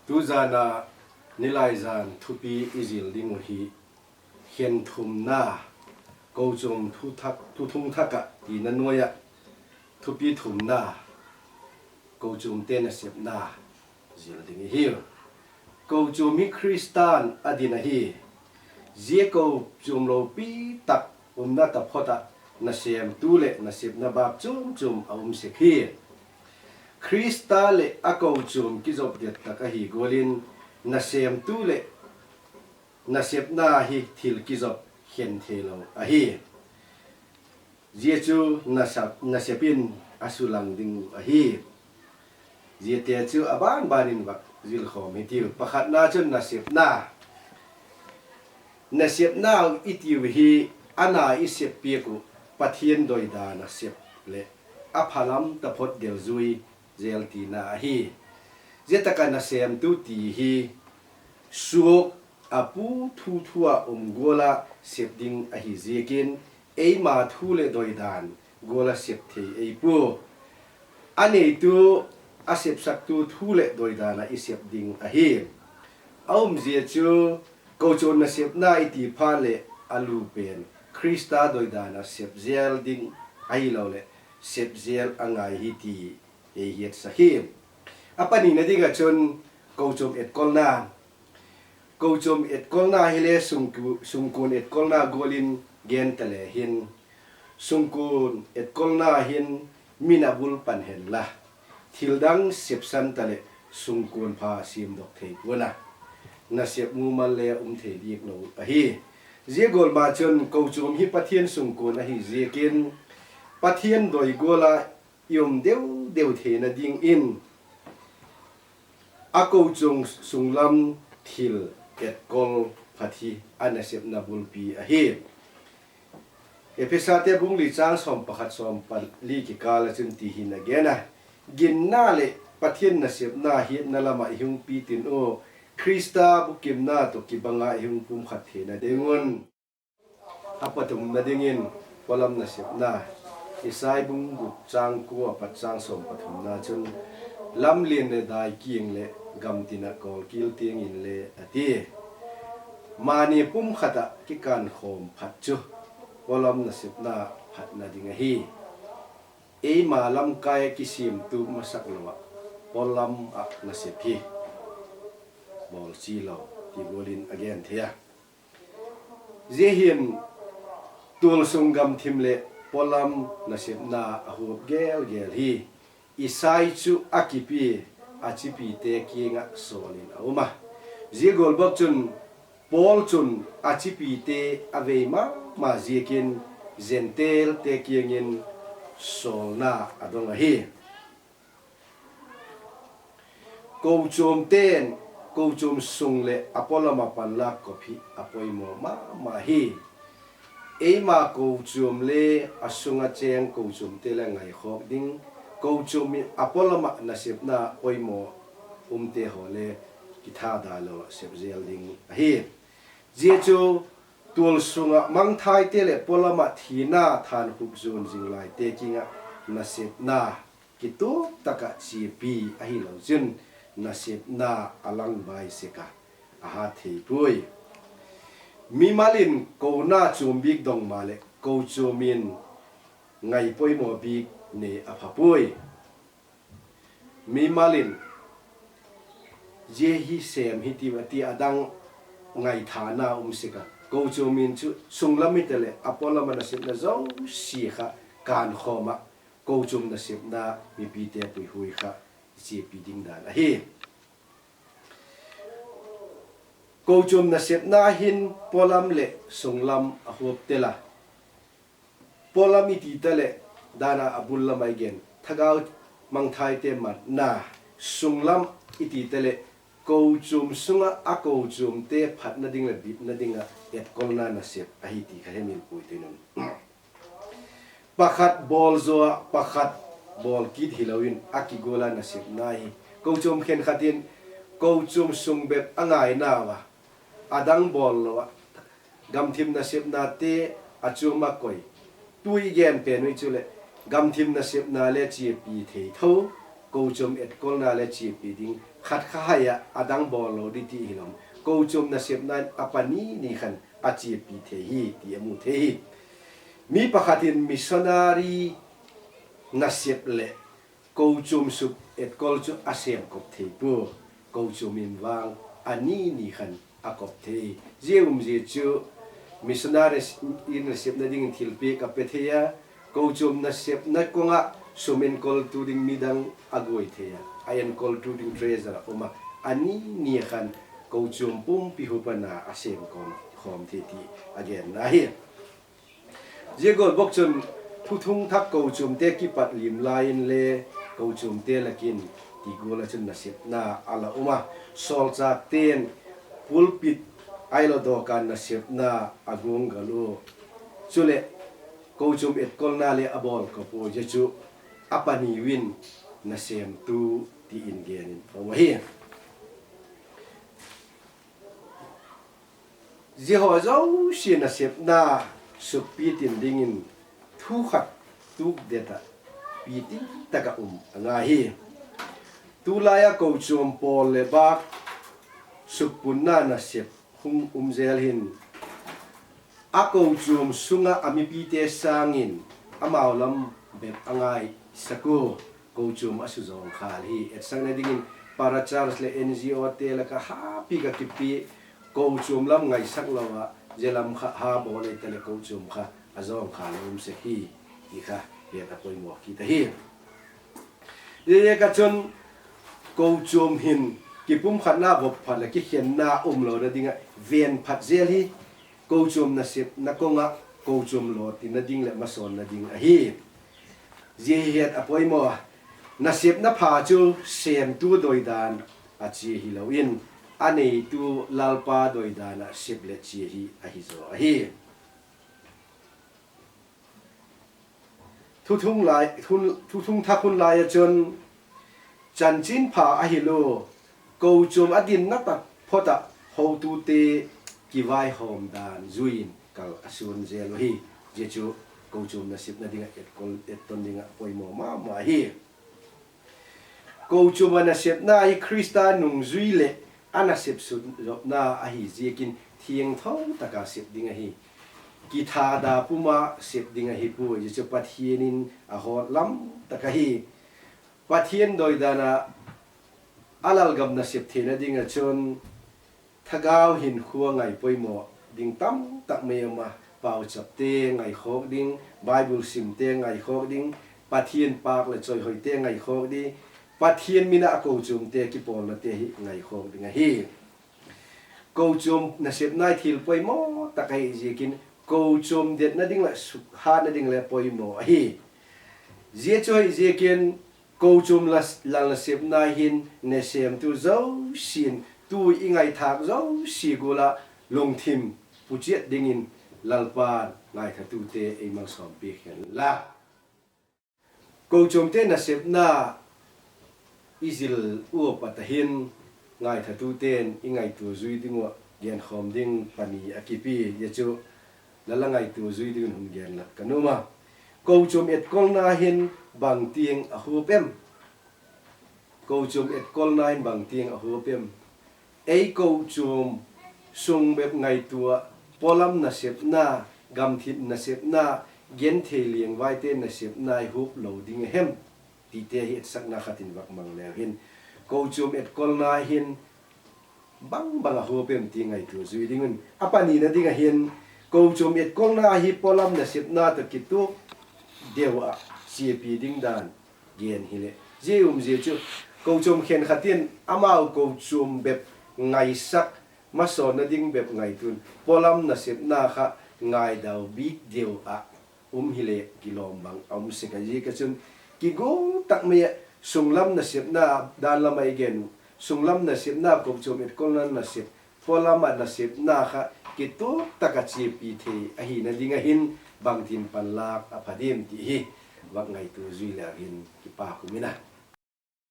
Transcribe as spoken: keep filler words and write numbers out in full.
Tuzan a nilaizan thupi i zil ding uh hi khen thumna, kochuam thu thak, thuthung thak ah tina nuai ah thupi thumna, kochuamte nasepna zil ding i hiu. Kochuam hi Khrista'n a din ahi. Zia kochuam lopi tak umna taphot ah nasêmtu leh nasepna bâk chuam chuam a um sek hi. Khrista leh a kochuam kizop det tak ahi gual in, nasêmtu leh nasepna hi thil kizop khen theilo ahi. Zia chu nasep, nasep in a sulang ding uh ahi. Ziate chu a ban ban in vak zilkhawm hitiu. Pakhatna chun nasepna. Nasepna i tiu hi a na i sep piak uh Pathian doidan a sep leh a phalam taphot delzui zel tina ahi. Zia tak ah nasêmtu ti hi suak a pu thu thu ah um gual ah sep ding ahi ziakin, eima thu leh doidan gual ah sep thei ei pua. A neitu, a sepsaktu thu leh doidan ah i sep ding ahi. A umzia chu, kochuam nasepna i ti phat leh a lu pen Khrista doidan ah sep zel ding ahiloleh sep zel a ngai hi ti ei hiatsak hi. A panina ding ah chun, kochuam etkolna. Kochuam etkolna hile sungku-, sungkuan etkolna gual in gen ta le hin, sungkuan etkolna hin min a bul pan hen la, thildang sepsan ta leh sungkuan pha siamdok thei pua'n a, nasep mumal le um thei diak lo ahi. Zia gual ma chun kochuam hi Pathian sungkuan ahi ziakin, Pathian doi gual a i um deu deu theina dingin, a kochuam sunglam thil etkol phat hi a nasepna bulpi ahi. Ephesate bung li châng sawm pakhat sawm pali kikâl ah chun ti hin a gen a: Ginna leh Pathian nasepna hiatna lam ah i hung pi tin u, Khrista bukimna tawh kibang a i hung pumkhat theina ding un. A pathumna dingin, pawlam nasepna. Isai bung guk châng kua pat châng sawm pathumna chun, lamlian leh dai kiang leh gamtin ah kawlkil tiang inle a ti. Mani pumkhat ah kikânkhawm phat chu pawlam nasepna phatna ding ahi. Eima lamkai ah kisiamtu masak lo ah pawlam ah nasep hi bawlchi lo ti gual in a gen thei a. Zia hin tualsung, gamthim leh pawlam nasepna a huap gel gel hi. Isai chu a kipia, a chipite kiang ah sawl in a um a. Zia gual bawk chun Paul chun a chipite a vei ma ma ziakin Gentilete kiang in sawlna a dong ahi. Kochuamte'n kochuam sung leh a pawlam ah panlâk kop hi a poimaw ma ma hi. Eima kochuam le a sung ah chêng kochuamte le ngaikhawk ding, kochuam in a pawlam ah nasepna poimaw umte haw le kithada lo ah sep zel ding ahi. Zia chu tualsung ah mangthaite leh pawlam ah thina thankhup zuan zing laite kiang ah nasepna kituak tak ah chiapi ahilo chun nasepna a lang bai sek a, a hat thei puai. Mimal in kona chuam bik dong maleh kochuam in ngaipoimaw bik nei a pha puai. Mimal in zia hi sêm hitiu a ti a dang ngaithâkna um sek a, kochuam in chu sunglam hitaleh a pawlam ah nasepna zosia kha kânkhawm ah, kochuam nasepna mipite puihuai kha i chiapi ding dan ahi. Kochuam nasepna hin pawlam leh sunglam a huap tel a. Pawlam i ti taleh, dan a a bul lam ah i gen thagau mangthaite matna, sunglam i ti taleh kochuam sung ah a kochuamte phatna ding leh bitna ding ah etkolna nasep ahi ti kha hemil puai tin un. Pakhat bawl zaw ah pakhat bawl kit hilo in a kigual a nasepna hi. Kochuam khenkhat in kochuam sung bep a ngainau a, a dang bawl lo ah, gamthim nasepnate a chuam a koi. Tu i gen pen uh chuleh, gamthim nasepna le chiapi thei tho, kochuam etkolna le chiapi ding khat kha hai ah a dang bawl lo di ti hilo, kochuam nasepna in a pani ni khan a chiapi thei hi ti a mu thei hi. Mi pakhat in missionary nasep leh kochuam sup etkol chu a sêm kop thei pua, kochuam in vang a ni ni khan a kop thei. Zia um zia chu missionary in nasepna dingin thilpiak a pe thei a, kochuam nasepna kong ah sum enkoltu ding midang a guai thei a, a enkoltu ding treasurer a um a, a ni ni khan kochuam pumpi hupana a sêm kawm khawm thei ti a genna hi. Zia gual bawk chun thuthung thak kochuamte kipat lim lai inle kochuamte lak in ti gual ah chun nasepna a la um a, sawlchâkte'n pulpit ahilo dawkan nasepna a guanggal ua, chuleh kochuam etkolna le a bawl kop ua, zia chu a pani in nasêmtu ti in gen in um ahi. Zia haw zosia nasepna sukpi tin dingin thu khat tukdet ah piting tak ah um a ngai hi. Tulai ah kochuam pawl leh bâk sukpunna nasep hung um zel hin, a kochuam sung ah a mipite sâng in amau lam bep a ngaisak ua, kochuam a suzawngkhâl hi. Etsakna dingin parachurch leh N G O te lak ah hapi ka kipi, kochuam lam ngaisak lo ah zia lam kha ha bawl ei ta leh kochuam kha a zawngkhâl um sek hi ti kha het a poimaw kit ahi. Ziaziak ah chun kochuam hin kipumkhatna, vop phat leh kikhenna umlona ding ah ven phat zel hi kochuam nasepna kong ah kochuam lawtinna ding leh masawnna ding ahi. Zia hi het a poimaw a, nasepna pha chu sêmtu doidan a chia hilo in, a neitu Lalpa doidan ah sep leh chia hi ahi zaw ahi. Thuthung thak hun lai ah chun chanchinpha a hil ua, kochuam a dinna tak phot ah hotute kivaihawm dan zui in kal a suan zel uhi. Zia chu kochuam nasepna ding ah etkol etton ding ah poimaw ma ma hi. Kochuam ah nasepna hi Khrista nungzui leh a nasep sut zopna ahi ziakin thiangtho tak a sep ding ahi. Kithada pum a sep ding ahi puai, zia chu Pathian in a hawt lam tak ahi. Pathian doidan ah a lalgam nasep theina ding ah chun thagau hinkhua ngaipoimaw ding tamtak mai um a, pauchapte ngaikhawk ding, Bible simte ngaikhawk ding, Pathian pâk leh chawihoite ngaikhawk ding, Pathian min ah a kochuamte kipawlnate hi ngaikhawk ding ahi. Kochuam nasepna hi thil poimaw tak ahi ziakin kochuam detna ding leh sukhatna ding le poimaw ahi. Zia chu ahi ziakin kochuam la, la nasepna hin nasêmtu zosia'n tu i ngaithâk zosia gual ah lungthim puchiat dingin Lalpa'n ngaithatute ei malsawmpiak hen la. Kochuamte nasepna i zil ua pat a hin ngaithatute'n i ngaitua zui ding ua genkhawm ding pani a kipi, zia chu la la ngaitua zui dingin hun gen lat ka nuam a. Kochuam etkolna hin bangtiang a huap em? Kochuam etkolna hin bangtiang a huap em? Ei kochuam sung bep ngaitua ah pawlam nasepna, gamthip nasepna, genthei liangvaite nasepna i huap lo ding a hem? Tite hi etsakna khat in vak mang leu hin, kochuam etkolna hin bang bang a huap em ti ngaitua zui ding un. A panina ding ah hin, kochuam etkolna hi pawlam nasepna tawh kituak deu ah chiapi ding dan gen hileh, zia um zia chu kochuam khenkhat in amau kochuam bep ngaisak, masawnna ding bep ngaitua'n pawlam nasepna kha ngaidau bik deu ah um hileh kilawm bang a um sek a, ziak ah chun kigual tak mai ah sunglam nasepna, dan lam ah i gen uh, sunglam nasepna, kochuam etkolna nasep, pawlam ah nasepna kha kituak tak ah chiapi thei ahina ding ah hin bangtin panlâk a pha diam ti hi vak ngaitua zui leu hin kipak um in a.